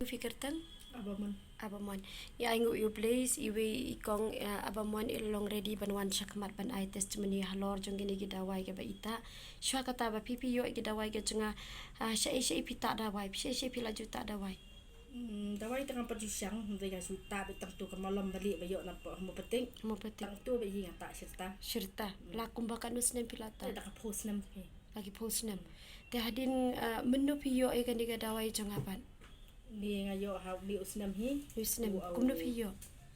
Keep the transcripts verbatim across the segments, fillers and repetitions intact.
Phi kyrteng? Abamon. Abamon. Ïa, ai nguh ïa u Blei, iwei i kong, eh, Abamon i long ready ban wan shakhmat ban ai testimony halor jong kine ki dawai kiba i tah. Shuwa kata ba phi phi ïoh ki dawai ka jong nga, ah, shaei shaei phi tah dawai, shaei shaei phi la ju tah dawai. Hmm, dawai tang pat ju shang, hynrei nga shu tah beit tang tu ka malom bali ba ïoh na homeopathic. Homeopathic. Tang tu beit hi nga tah shirta. Shirta. Hmm. La kumba katno snem phi la tah? Da ka phew snem hi. La ki phew snem. Te hadien, ah, mynno phi ïoh ïa kane ka dawai jong nga pat? Ni nga ïoh ha u snem hi. U snem. Kumno phi ïoh?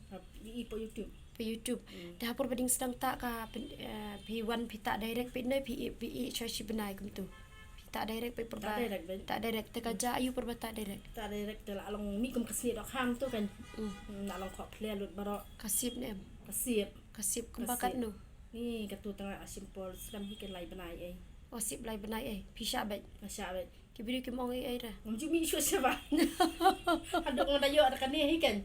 Ha, i, i, pa YouTube. Pa YouTube. Hmm. Te ha por ba dang sdang tah ka pyn-, eh, phi wan phi tah direct phi ne phi, phi i sha shi bnai kumtu. Phi tah direct phi por ba. Tah direct, ben. Tah direct te ka ja aïu por ba tah direct? Tah direct te la long ni kum ka snieh dohkha tu kan. Hmm. Hmm, la long khoh phle lut baroh. Ka sip ne em? Ka sip. Ka sip kumba katno? Ni katu tang a shim por snem hi kan lai bnai ei. O sip lai bnai ei. Phi shah beit? Nga shah beit. Ki briew kim ong ei ei re? Ngam ju mih shuh shuh ba. Haduh nga da ïoh da kane hi kan.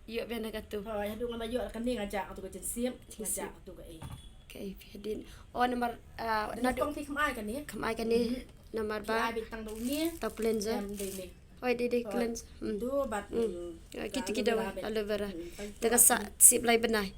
Ïoh biang da katu. Hooid, haduh nga da ïoh da kane nga jah katu ka jingsip, nga jah katu ka ei. Ka ei phi hadien. O namar, ah, naduh phi kham ai kane. Kham ai kane. Mhm. Namar ba. Phi ai beit tang da une. Tang cleanser. Em, dei ne. Hooid, dei, dei cleanser. Hmm. Tu bad, hmm, kiti ki dawai aloe vera. Hmm. Te ka sah sip lai bnai.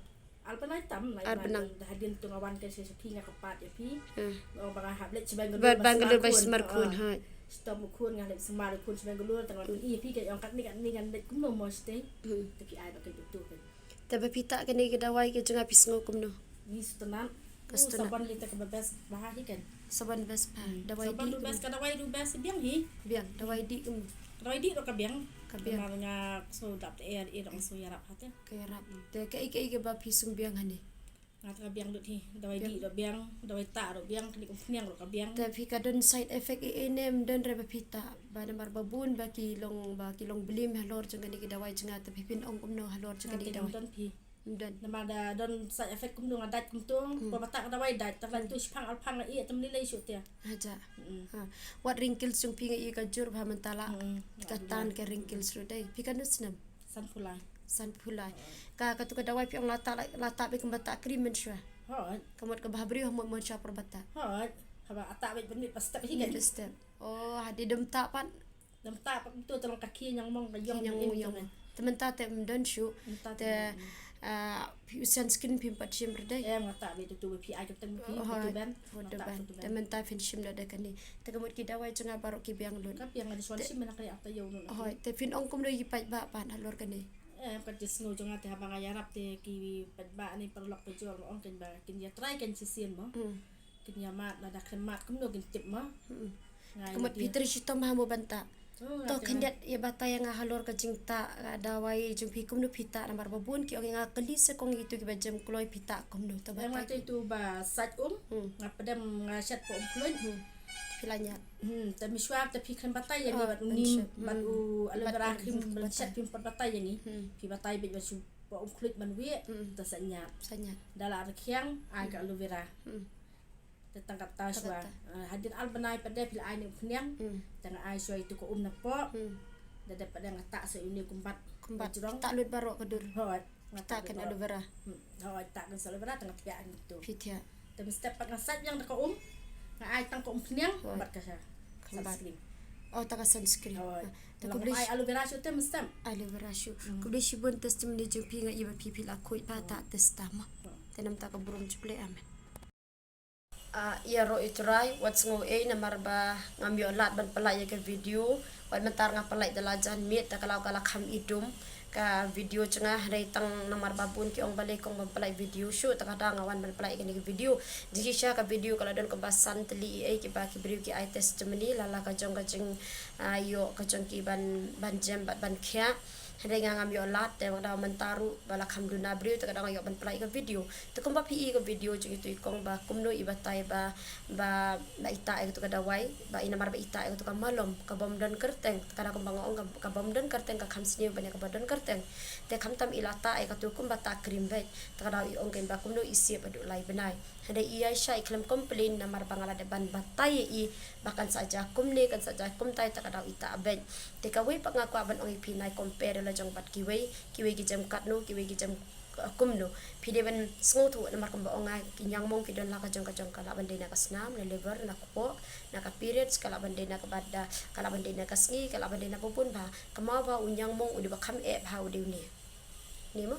Ar bnai tam, lai bnai. Ar bnai. Hadien tu nga wan ka sha phi nga kyrpad ïa phi. Hmm. Nga ong ba nga hap leit sha Bangalore ba sumar khun, hooid. Shitom u khun nga leit sumar u khun sha Bangalore, tang nga pyni ïa phi ka ong katne katne ngan leit kumno mo shatei. Hmm. Te phi ai ba ka tu kan. Te ba phi tah kane ka dawai ka jong nga phi sngew kumno? Ni sngewtynnat. Ka sngewtynnat. Sabon lei te kaba best bha hi kan. Sabon best bha. Hmm. Dawai dih kumno? Sabon best, ka dawai ruh best biang hi. Biang, dawai dih kumno? Dawai dih ruh ka biang. Ka biang. Namar nga sngew dap te er, er nga sngew ïarap ha te. Ka ïarap. Te kaei kaei kaba phi sngewbiang hangne? Nga te ka biang lut hi, dawai dih ruh biang, dawai tah ruh biang, kane ka umphniang ruh ka biang. Te phi ka don side effect ei ei ne em don re ba phi tah, ba namar ba bun ba ki long, ba ki long blim halor jong kane ki dawai jong nga, te phi phin ong kumno halor jong kane ki dawai? Nga te ngam don phi. Ngam don. Namar da don side effect kumno nga dait kumto, hmm, ba tah ka dawai dait, tang tu shipang arpang nga ïeh te ym lei lei shuh te. Haja. Hmm. Ha. Wat wrinkles jong phi nga ïohi ka jur bha mynta la. Hmm. Ka tan ka wrinkles ruh dei. Phi katno snem? Sanphew lai. Sanphew lai. Ka, katu ka dawai phi ong la tah, la, la tah beit kumba tah cream mynshuwa. Hooid. Ka mut kaba ha briew ha mut mynshuwa por ba tah. Hooid. Haba tah beit ba mynmiet ba step hi kan. Mynmiet ba step. Oh, hadien dum tah pat. Dum tah pat kumto te long ka khie ñiangmong ka ïong ñiangmong. Te mynta te ym don shuh. Mynta te, ah, phi u sunscreen phim pat shim re dei? Em, nga tah beit tu ba phi ai kyrteng phi, oh, photo ban. Photo ban. Te mynta phin shim da kane. Te ka mut ki dawai jong nga baroh ki biang lut. Ka biang nga dei shuwa shim na kane ap taïew lut. Hooid, te phin ong kumno ïa ki paidbah pat halor kane? Em, ka jingsngew jong nga te haba nga ïarap te ki paidbah ne paralok parajor nga ong kan ba kin ïa try kan shisien mo. Hmm. Kin ïa mad lada khlem mad kumno kin tip mo. Hmm. Ka mut phi trei shitom ha mo ban tah. To khyndiat ïa batai ïa nga halor ka jingtah, ah, dawai jong phi kumno phi tah namar ba bun ki ong ïa nga kylli sa kong ïa itu kiba jem kloi phi tah kumno. To batai. Em, nga tah itu ba sait um, hmm, nga pdem nga shet pa um khluit. Hmm. Phi la ñiad. Hmm, te mynshuwa te phi khlem batai ïa ngi, oh, bad u nim, hmm, bad u aloe vera cream ban shet phim pat batai ïa ngi. Hmm. Phi batai beit ba shu pa um khluit ban wieh, hmm, te sa ñiad. Sa ñiad. Da la rkhiang, ai ka aloe vera. Hmm. Te tang kata shuwa. Tang kata. Ah, hadien ar bnai pat de phi la ai ne u phniang. Hmm. Te nga ai shuwa itu ka um napoh. Hmm. Da dep pat de nga tah sa une kumbat. Kumbat. Jrong. Tah lut baroh ka dur. Hooid. Nga tah kan aloe vera. Hmm. Hooid, tah kan sa aloe vera, te nga thiah ngi tu. Phi thiah. Te mynstep pat nga sait biang da ka um. Nga ai tang ka um phniang, hooid, bad ka sha. Kumbat. Sunscreen. Oh, tang ka sunscreen. Hooid. Ah, te khublei. Ai aloe vera shuh te mynstep. Aloe vera shuh. Hmm. Khublei shibun testimony jong phi nga i ba phi phi la khuid ba tah te stam. Hmm. Te namar ka burom jong U Blei, amen. Ah, ïaroh ïa U Trai, wat sngew ei namar ba ngam ïoh lad ban pynlait ïa ka video, wat mynta nga pynlait da la jan miet, da ka la, ka la kham idum ka video jong nga, hynrei tang namar ba bun ki ong balei kong ban pynlait video shuh, te ka da nga wan ban pynlait ïa kane ka video. Jingshisha ka video ka la don kaba san tylli ei ei kiba ki briew ki ai testimony, la la ka jong ka jing, ah, ïoh ka jong ki ban, ban jem bad ban khiah. Hynrei nga ngam ïoh lad, te ka daw mynta ruh ba la kham duna briew, te ka daw nga ïoh ban pynlait ïa ka video. Te kumba phi i ka video jong itu i kong ba kumno i batai ba, ba, ba i tah ïa katu ka dawai, ba i namar ba i tah ïa katu ka malom, ka bym don kyrteng, te ka daw kumba nga ong ka, ka bym don kyrteng ka kham sniew ban ïa kaba don kyrteng. Te khamtam i la tah ïa katu kumba tah cream beit, te ka daw i ong kein ba kumno i siep haduh lai bnai. Hynrei i Aisha i khlem complain namar ba nga la dep ban batai ïa i ba kan sa jia kumne, kan sa jia kumtai, te ka daw i tah beit. Te kawei pat nga kwah ban ong ïa phi, nai compare la jong bad kiwei, kiwei ki jem katno, kiwei ki jem Kumno phi dei ban sngewthuh, namar kumba ong nga, ki ñiangmong ki don la ka jong ka jong, ka lah ban dei na ka snam, na liver, na kpoh, na ka periods, ka lah ban dei na ka bad, ka lah ban dei na ka sngi, ka lah ban dei na bun bha. Ka mut ba u ñiangmong u dei ba kham eh bha u dei une. Ne mo?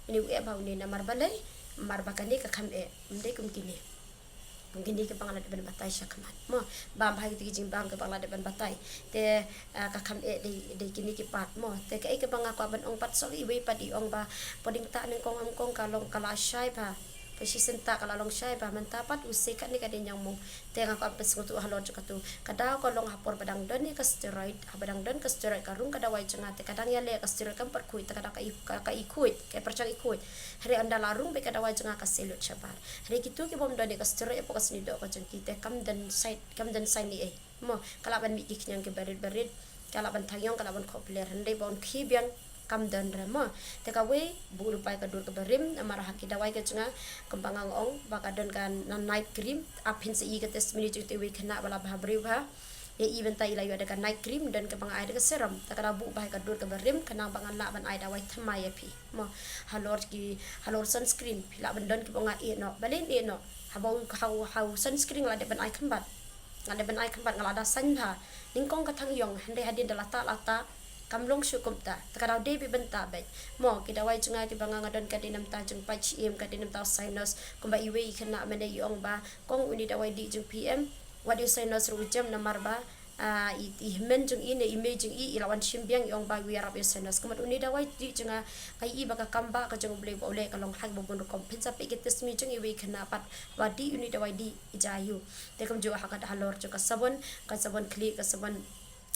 Une u eh bha une namar balei? Namar ba kane ka kham eh, ym dei kum kine. Kine kiba nga la dep ban batai sha khmat mo, bam bha kito ki jingbam kiba nga la dep ban batai. Te ka kham eh dei, dei kine ki pat mo. Te kaei kaba nga kwah ban ong pat, shu iwei pat i ong ba poding ta nyngkong, nyngkong ka long ka la shai bha, poi shisien ta ka la long shai bha, mynta pat u se katne ka dei ñiangmong. Te nga kwah ban sngewthuh halor jong katu, ka daw ka long ha por ba dang don ïa ka steroid, haba dang don ka steroid ka rung ka dawai jong nga, te ka dang ïaleh ka steroid, kam pat khuid, te ka dang ka i, ka, ka i khuid, ka i pyrshang i khuid. Hynrei ynda la rung beit ka dawai jong nga ka seh lut shabar. Hynrei kito ki bym don ïa ka steroid hapoh ka snidoh ka jong ki, te kam don side, kam don side ne ei mo. Ka lah ban mih ki khñiang kiba rit ba rit, ka lah ban thang ïong, ka lah ban khohpler, hynrei ba un khie biang kam don re mo. Te kawei, buh lypa ïa ka dur kaba rim, namar ha ki dawai ka jong nga, kumba nga ong ba ka don ka night cream. Ap phin sa i ka testimony jong uta uwei u khynnah ba la bha briew bha. Ïa i bynta i la ïoh da ka night cream, don kaba nga ai da ka serum. Te ka da buh bha ïa ka dur kaba rim, khnang ba ngan lah ban ai dawai thymmai ïa phi mo. Halor ki, halor sunscreen, phi lah ban don kiba ong nga ïeh noh, balei ïeh noh? Haba u, ha u, ha u sunscreen nga la dep ban ai khynbat. Nga la dep ban ai khynbat, nga la da saiñ bha. Nyngkong ka thang ïong, hynrei hadien da la tah la tah, kam long shuh kumta. Te ka daw dei beit bynta beit mo. Ki dawai jong nga kiba nga, nga don ka dei na bynta jong pait shyieng, ka dei na bynta u sinus. Kumba iwei i khynnah mynne i ong ba, kong, uni dawai dih jong phi em, wat ïa u sinus ruh u jem, namar ba i, i hynmen jong i ne i mei jong i, i la wan shim biang, i ong ba u ïarap ïa u sinus. Ka mut uni dawai dih jong nga, nga i ba ka kam ba ka jong U Blei ba u leh ka long ha kiba bun rukom. Phin sa peit ki testimony jong iwei i khynnah pat ba dih uni dawai dih i ja ïa u. Te kumjuh ha ka, halor jong ka sabon, ka sabon khlieh, ka sabon,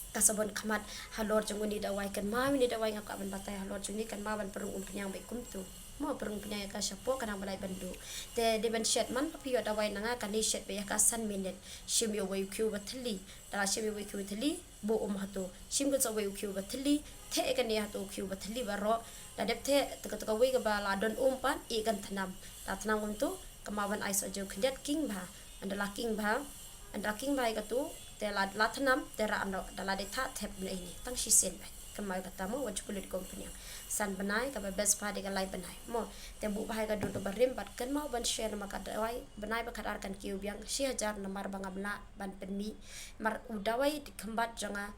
ka sabon khmat, halor jong uni dawai, kynmaw uni dawai, nga kwah ban batai halor jong ni, kynmaw ban pynrung umphniang beit kumtu mo, pynrung umphniang ïa ka shapoh, khnang ba la ïoh ban duh. Te dei ban shet, man ba phi ïoh dawai na nga, kane shet beit ïa ka san minit. Shim ïa uwei u khiew ba thylli, da la shim ïa uwei u khiew ba thylli, buh um hato. Shim kynsoh uwei u khiew ba thylli, theh ïa kane hato u khiew ba thylli baroh. Da dep theh, te ka, te kawei kaba la don um pat, ïeh kan thnam. Da thnam kumtu, kynmaw ban ai soh jong khyndiat, king bha. Ynda la king bha, ynda la king bha ïa katu, te la, la thnam, te rah noh, da la dei thah thep na ine, tang shisien beit. Kynmaw ïa kata mo, wat ju pynlut kum umphniang. San bnai, kaba best bha dei ka lai bnai mo. Te buh bha ïa ka dur kaba rim, bad kynmaw ban share namar ka dawai bnai ba khatar kan kiew biang shi hajar, namar ba ngam lah ban pynmih. Namar u dawai khynbat jong nga,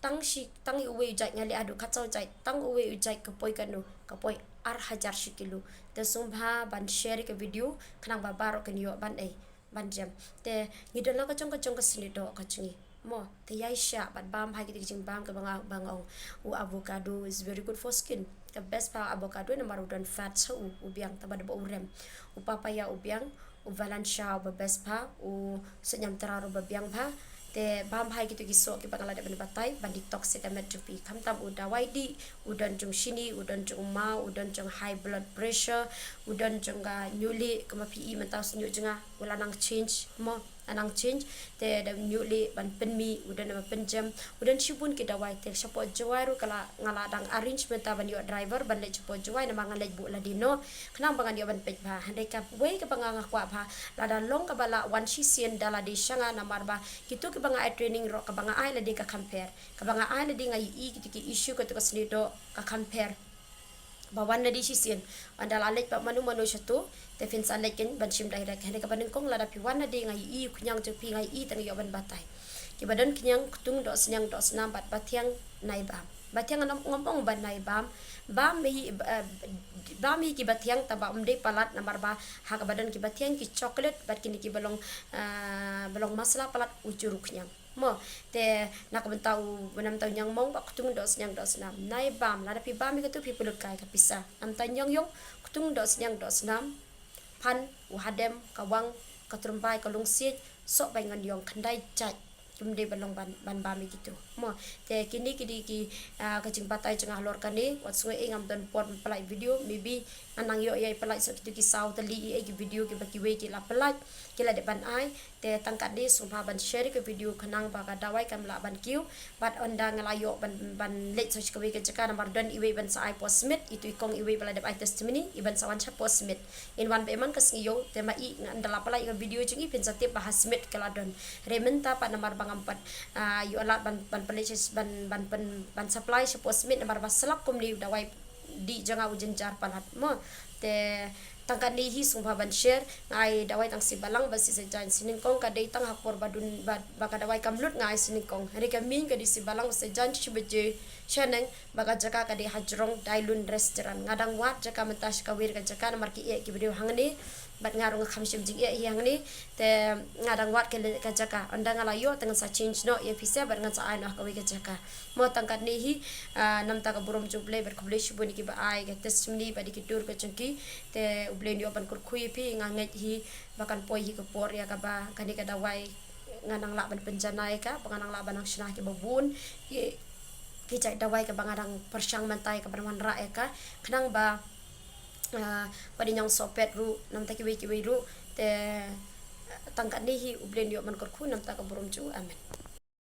tang shi, tang uwei u jait, nga leh haduh khatsaw jait, tang uwei u jait ka poi kano, ka poi ar hajar shi kilo. Te sngewbha ban share ïa ka video, khnang ba baroh kin ïoh ban ei, ban jem. Te ngi don la ka jong ka jong ka snidoh ka jong ngi mo. Te ïai shah bad bam ha kito ki jingbam kaba nga, ba nga ong. U avocado is very good for skin. Ka best bha avocado namar u don fat sha u, u biang, te bad ba u rem. U papaya u biang, u valencia uba best bha, u sohñiamtrar uba biang bha. Te bam bha ïa kito ki soh kiba nga la dep ban batai, ban detox ïa ka met jong phi. Khamtam u dawai dih, u don jong shini, u don jong u maw, u don jong high blood pressure, u don jong ka ñiuhlieh, kumba phi i mynta u shñiuh jong nga u la nang change mo, la nang change. Te da ñiuhlieh ban pynmih, u don ban pynjem, u don shibun ki dawai. Te shapoh Jowai ruh ka la, nga la dang arrange mynta ban ïoh driver ban leit shapoh Jowai, namar nga leit buh lade noh, khnang ba ngan ïoh ban peit bha. Hynrei kawei kaba nga, nga kwah bha, lada long kaba lah wan shisien da lade sha nga, namar ba kito kiba nga ai training ruh, kaba nga ai lade ka compare, kaba nga ai lade nga ïohi kito ki issue kato ka snidoh, ka compare. Ba wan lade shisien, ynda la leit pat mano mano shato, te phin sa leit kein ban shim direct. Hynrei kaba nyngkong lada phi wan lade nga ïohi u khñiang jong phi, nga ïohi, te nga ïoh ban batai. Kiba don khñiang, ktung, doh sniang, doh snam, bad bathiang, nai bam. Bathiang ngam, ngam ong ba nai bam. Bam hi, eh, bam hi ki bathiang, tangba ym dei palat, namar ba ha kaba don ki bathiang, ki chocolate, bad kine kiba long, eh, ba long masala palat, u jur u khñiang mo. Te na ka bynta u, na ka bynta u ñiangmong, ba ktung, doh sniang, doh snam, nai bam. Lada phi bam ïa katu, phi pynlut kai ka pisa. Na ka bynta ñiangïong, ktung, doh sniang, doh snam, phan, u hadem, ka wang, ka tyrbai, ka lungsiej, soh bai ngan ïong, khyndai jait. Kim dei ban long ban, ban bam ïa kitu mo. Te kine ki dei ki, ah, ka jingbatai jong nga halor kane. Wat sngew ei ngam don por ban pynlait video, maybe ngan nang ïoh ïa pynlait soh kitu ki saw tylli ïa ki video kiba kiwei ki la pynlait, ki la dep ban ai. Te tang katne sngewbha ban share ïa ka video khnang ba ka dawai kan lah ban kiew. Bad ynda nga la ïoh ban, ban leit sha kawei ka jaka namar don iwei ban sa ai post smit, itu i kong iwei ba la dep ai testimony, i ban sa wan sha post smit. In wan ba i man ka sngi ïew, te ma i ynda la pynlait ïa ka video jong i phin sa tip ba ha smit ka la don. Hynrei mynta pat namar ba ngam pat, ah, ïoh lad ban, ban pynleit sha, ban, ban, ban, ban supply sha post smit namar ba slap kumne u dawai dih jong nga u jynjar palat mo. Te tang katne hi sngewbha ban share, nga ai dawai tang shi balang bad shi sijan shi nyngkong, ka dei tang ha por ba dun ba, ba ka dawai kam lut nga ai shi nyngkong. Hynrei ka miñ ka dei shi balang bad sijan shi baje shaneng, ba ka jaka ka dei ha jrong Dailun Restaurant. Nga dang wad jaka mynta sha kawei ka jaka namar ki ïeh ki briew hangne. Bad nga ruh nga kham shym jingeh hi hangne. Te nga dang wad ka, ka jaka. Ynda nga la ïoh te ngan sa change noh ïa pisa bad ngan sa ai noh ha kawei ka jaka. Mo tang katne hi, ah, namar ka burom jong U Blei bad khublei shibun ïa kiba ai ka testimony bad ïa ki dur ka jong ki. Te U Blei un ïoh ban kyrkhu ïa phi, nga ngeit hi ba kan poi hi ka por ïa kaba kane ka dawai ngan nang lah ban pynjanai ka, ba ngan nang lah ban nang shna kiba bun. Ki, ki jait dawai kaba nga dang pyrshang mynta ïa ka ban wanrah ïa ka. Khnang ba, ah, ba dei ñiang sohpet ruh, namar kiwei kiwei ruh, te tang katne hi, U Blei un ïoh ban kyrkhu namar ka burom jong u. Amen.